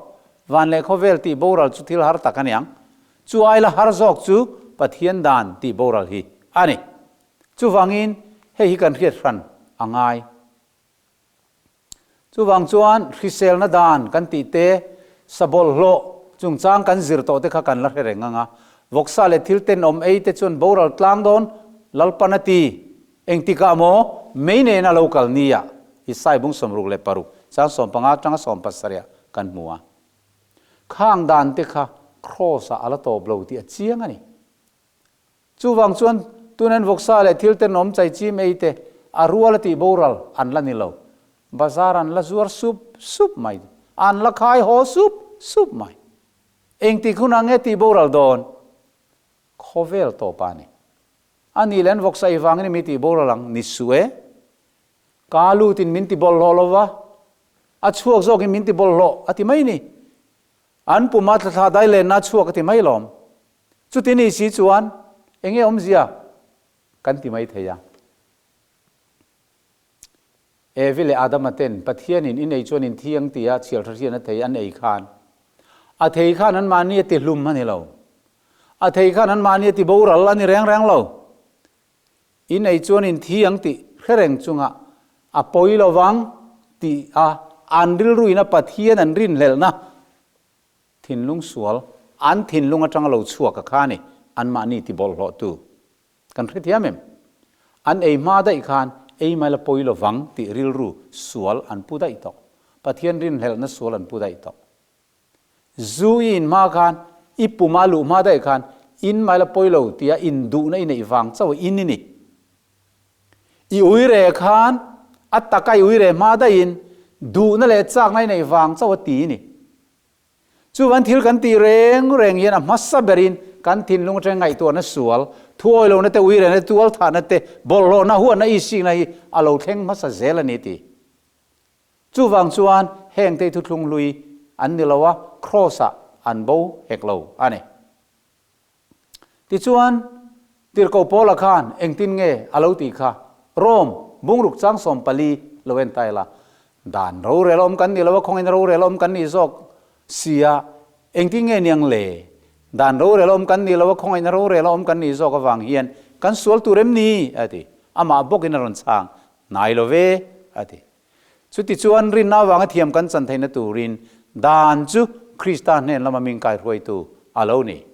van leh khawvel tih boral chu thil har tak a niang. Chu ai la har zawk chu Pathian dan tih boral hi a ni. Chuvangin hei hi kan hriat hran a ngai. Chuvang chuan hriselna dan kan tih te, sabawlhhlawh chungchang kan zir tawh te kha kan la hre reng ang a. Vawksa leh thil tenawm ei te chuan boral tlang dawn Lalpan a ti. Engtikah maw mei nena lo kal nia Isai bung 66 chang 15 atanga 17 ah kan hmu a. Khang dan te kha Kraws ah a la tawp lo tih a chiang a ni. Chuvang chuan tunen vawksa leh thil tenawm chaichim ei te a rual a tih boral an la ni lo. Bazar an la zuar sup sup mai. An la khai haw sup sup mai. Engtik hunah nge tih boral dawn? Khawvel tawpa a ni. A nih leh an vawksa ei vangin mi tih boral ang ni suh e. Ka lutin min ti bawlhhlawh lo va, a chhuak zawkin min ti bawlhhlawh a ti mai ni. An puma thlathla dai lenna chhuak a ti mai lawm. Chuti ni si chuan eng nge awmzia kan ti mai thei a. Evi leh Adama ten Pathianin in ei chuan in thi ang tia chhialtha hrian a thei an ei khan a thei khan anmahni a ti hlum a ni lo. A thei khan anmahni a ti boral a ni reng reng lo. In ei chuan in thi ang tih hre reng chunga a pawi lovang tih a an rilruina Pathian an rinhlelhna thinlung sual an thinlung atanga lo chhuak a kha a ni. anmahni tibawlhhlawhtu. Kan hrethiam em? An ei hma daih khan ei mai la pawi lovang tih rilru sual an pu daih tawh. Pathian rinhlelhna sual an pu daih tawh. Zu i in hma khan, i pum a luh hma daih khan in mai la pawi lo tia induhna i neih vang chauh a in i ni. I uire khan a taka i uire hma daihin duhna leh chakna i neih vang chauh a ti i ni. Chuvan thil kan tih reng reng hian a hmasa berin kan thinlung atanga ngaihtuahna sual, thuawi lohna te, uirehna te, tualthahna te, bawlhhlawhna, huatna, isikna hi a lo thleng hmasa zel a ni ti. Chuvang chuan hengte hi thuthlung hlui an ni lo a, Kraws-ah an bo hek lo a ni. Tichuan, Tirhkoh Paula khan engtin nge a lo tih kha? Rom, bungruk chang 14 lo en ta ila, Dan rorel awm kan ni lo a, khawngin rorel awm kan nih zawk si a, engtin nge niang le? Dan rorel awm kan ni lo a, khawngin rorel awm kan nih zawk avang hian kan sual tur em ni? a ti. Amah bawkin a rawn chhang, Hnai lo ve, a ti. Chutichuan rinna avanga thiam kan chan theihna turin dan chu Krista hnen lama min kaihruaitu a lo ni.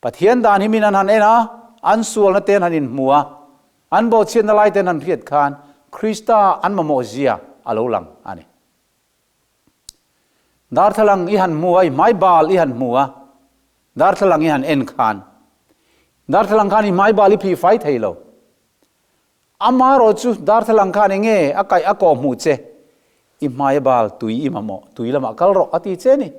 Pathian dan hi min an han en a, an sualna te an han inhmu a, an bawhchhiatna lai te an han hriat khan Krista an mamawh zia a lo lang a ni. Darthlalang i han hmu a, i hmai bal i han hmu a, darthlalang i han en khan darthlalang khan i hmai bal i phih fai thei lo. Amaherawh chu darthlalang khan eng nge a kaih a kawh hmuh che? I hmai a bal tui i mamawh, tui lamah kal rawh a ti che ni.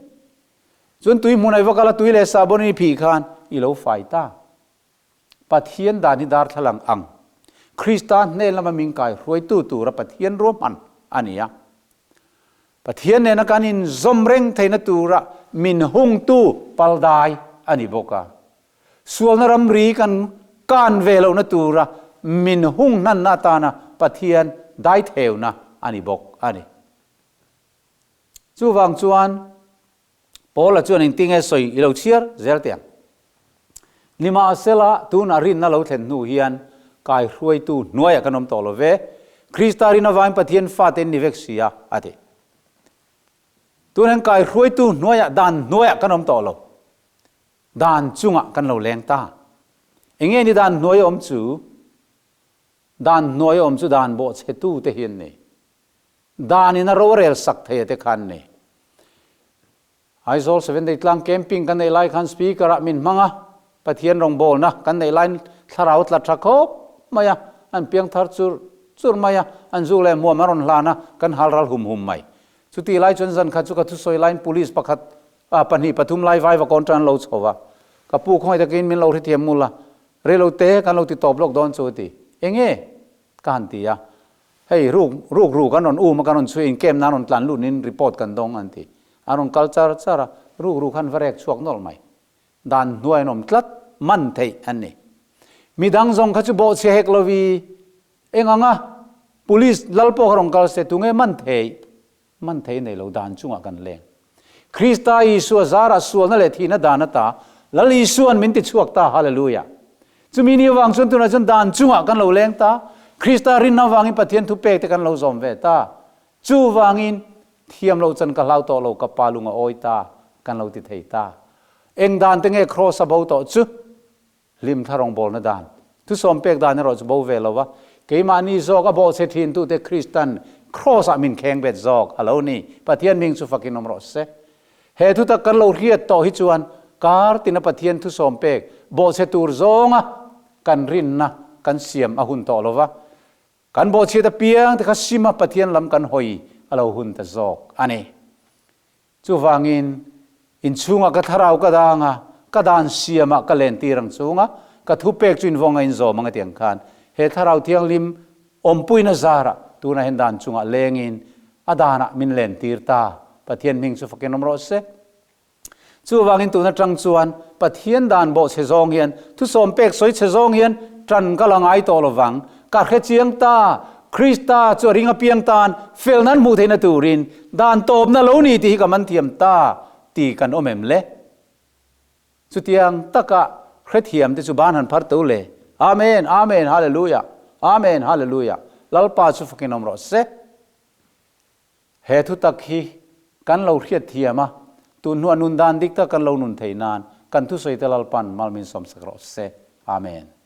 Chuan tui hmun a i va kal a, tui leh sahbawn in i phih khan i lo fai ta. Pathian dan hi darthlalang ang. Krista hnen lama min kai hruaitu tura Pathian ruahman a ni a. Pathian nena kan inzawm reng theihna tura min hungtu paldai a ni bawk a. Sualna ramri kan kan ve lohna tura min hung hnanna atana Pathian daitheuhna a ni bawk a ni. Chuvang chuan Paula chuan engtinge sawi i lo chhiar zel teh ang. Nimahsela, tunah rinna lo thlen hnu hian kaihruaitu hnuaiah kan awm tawh lo ve, Krista rin avangin Pathian fate in ni vek si a, a ti. Tunah hian kaihruaitu hnuaiah, dan hnuaiah kan awm tawh lo. Dan chungah kan lo leng ta. Enge ni dan hnuai awm chu? Dan hnuai awm chu dan bawhchhetu te hi an ni. Dan in a rorel sak thei a te kha an ni. Aizawl Seventh Day Tlang Camping kan neih lai khan Speaker ah min hmang a, Pathian rawngbawlna kan neih laiin thlarau tla tha khawp mai a, an piang thar chur chur mai a, an zu leh hmuam a rawn hlan a, kan hal ral hum hum mai. Chutih lai chuan zan khat chu ka thusawi laiin Police pakhat A pahnih pathum lai vai va kawn tan lo chho va, ka pu khawngaih takin min lo hrethiam mul a, reilo te kan lo ti tawp lawk dawn chu a ti. Enge? Ka han ti a. Hei ruk ruk ru kan rawn um a, kan rawn chhui in camp nan rawn tlan lut in report kan dawng an ti. An rawn kal char char a, ruk ru khan va rek chhuak nawlh mai. Dan hnuai an awm tlat, man theih an ni. Midang zawng kha chu bawhchhia hek lo i, eng anga police lal pawh kha rawn kal se tunge man theih? Man thei nei lo dan chungah kan leng. Krista Isua zarah sualna leh thihna dan ata Lal Isua'n min ti chhuak ta, Hallelujah! Chumi ni avang chuan tunah chuan dan chungah kan lo leng ta, Krista rinna avangin Pathian thupek te kan lo zawm ve ta. Chuvangin, thiam loh chan ka hlau tawh lo, ka pa lung a awi ta, kan lo ti thei ta. Eng dan te nge Kraws a bo tawh chu? Hlim thla rawngbawlna dan, thusawm pek dan erawh chu bo ve lo va, keimahni zawk a bawhchhe thintute Kristan Kraws-ah min kheng bet zawk a lo ni. Pathian hming chu fakin awm rawh se. He thutak kan lo hriat tawh hi chuan kar tina Pathian thusawm pek bawhchhe tur zawnga kan rinna kan siam a hun tawh lo va, kan bawhchhiat apiang te kha sima Pathian lam kan hawi a lo hun ta zawk a ni. Chuvangin, inchhungah ka thlarau ka dang a, ka dan siamah ka lentir ang chunga ka thupek chu invawng a inzawm ang a ti ang khan, he thlarau thianghlim awmpuina zarah tunah hian dan chungah lengin a danah min lentir ta. Pathian hming chu fakin awm rawh se. Chuvangin tun atang chuan Pathian dan bawh chhe zawng hian, thusawm pek sawi chhe zawng hian tan ka la ngai tawh lovang. Ka hre chiang ta, Krista chu a ring apiang tan fel nan hmuh theihna turin dan tawpna lo ni tih hi ka man thiam ta ti kan awm em le? Chutiang taka hrethiam te chu ban han phar to le. Amen, Amen, Hallelujah, Amen, Hallelujah, Lalpa chu fakin awm rawh se. He thutak hi kan lo hriat thiam a, tun hnuah nun dan dik tak kan lo nun theih nan kan thusawi te Lalpan mal min sawmsak rawh se. Amen.